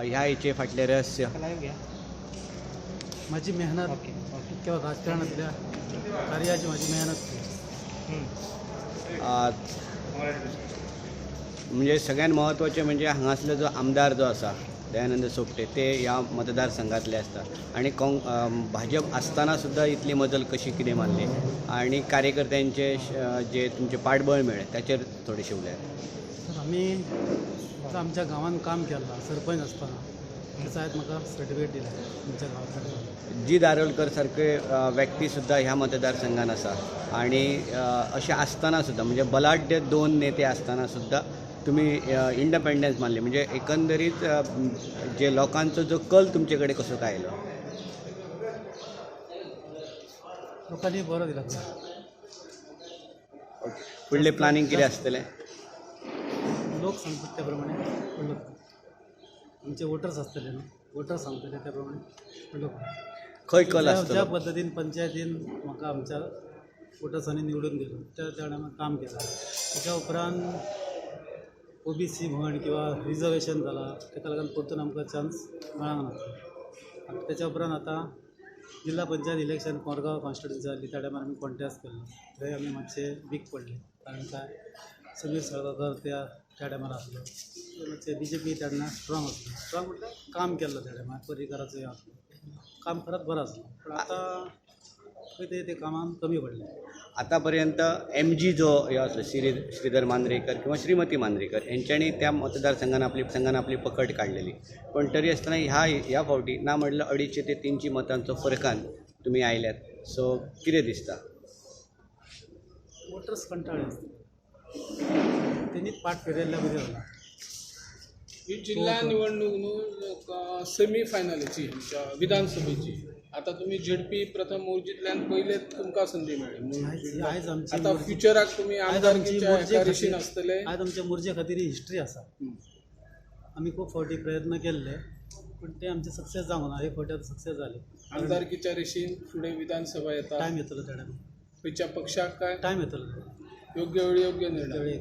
ह्या हेचे फाटलें रहस्य? माझी मेहनत किंवा राजकारणातल्या कार्याची माझी मेहनत ती. म्हणजे सगळ्यात म्हत्वाचें म्हणजे हांगासलो जो आमदार जो आसा दयानंद सोपटे, ते ह्या मतदारसंघातले आसता आनी भाजप आसतना सुद्दां इतली मजल कशी कितें मारली आनी कार्यकर्त्यांचे जे तुमचें पाठबळ मेळ्ळें ताचेर थोडेशें उलयात. तर आमी आमच्या गांवांत काम केलां सरपंच आसतना, तेचो आयज म्हाका सर्टिफिकेट दिला आमच्या गांवांतल्या. जी दारोलकर सारके व्यक्ती सुद्दां ह्या मतदारसंघान आसा आनी अशें आसतना सुद्दां, म्हणजे बलाढ्य दोन नेते आसतना सुद्दां तुमी इंडपेंडन्स मानली, म्हणजे एकंदरीत जे लोकांचो जो कल तुमचे कडेन कसो काय आयलो? लोकांनी बरो दिला. फुडलें प्लानींग कितें आसतलें? लोक सांगतात त्या प्रमाणे फुडलो, आमचे वोटर्स आसतले न्हू, वोटर्स सांगतले त्या प्रमाणे फुडलो. खंय कल ज्या आसतलो? पद्दतीन पंचायतीन म्हाका आमच्या वोटर्सांनी निवडून दिलो, त्या त्या टायमार काम केलां. तेच्या उपरांत ओबीसी म्हण किंवा रिजर्वेशन जालां, ताका लागून परतून आमकां चान्स मेळोंक ना. आनी तेच्या उपरांत आतां जिल्हा पंचायत इलेक्शन मोरगांव कॉन्स्टिट्युन्सी जाल्ली, त्या टायमार आमी कॉन्टेस्ट केल्लो, थंय आमी मातशे वीक पडले, कारण काय समीर साळगांवकर त्या त्या टायमार आसलो, मातशे बीजेपी तेन्ना स्ट्रॉंग आसलो. स्ट्रॉंग म्हटल्यार काम केल्लो त्या टायमार, पर्रीकाराचो हें आसलो, काम खरंच बरें आसलें, पूण आतां खंय तरी ते कामान कमी पडलें. आतापर्यंत एमजी जो हे आसलो श्रीधर मांद्रेकर किंवा श्रीमती मांद्रेकर हेंच्यांनी त्या मतदारसंघान आपली पकड काडलेली, पण तरी आसतना ह्या ह्या फावटी ना म्हणल्यार 250 ते 300 मतांचो फरकान तुमी आयल्यात, सो कितें दिसता? वोटर्स कंटाळ्ळे आसता, तेणीच पाठ फिरयल्ल्या बरी जाला. ही जिल्हा निवडणूक न्हू, सेमी फायनलीची आमच्या विधानसभेची. आता तुम्ही झेडपी प्रथम मोर्जीतल्यान पयले तुमकां संदी मेळ्ळी. आयज आमची आता फ्युचराक तुमी आयज आमची आमदारकीच्या मोर्जे एका रेशीन खातीर आसतले. आयज आमच्या मोर्जे खातीर ही हिस्ट्री आसा. आमी खूब फावटी प्रयत्न केल्ले, पूण ते आमचे सक्सेस जावंक ना. हे फावटी आतां सक्सेस जाले. आमदारकीच्या रेशीन फुडें विधानसभा येता. टायम येतलो त्या टायमार. खंयच्या पक्षाक काय टायम येतलो. योग्य वेळी योग्य निर्णय. त्यावेळी.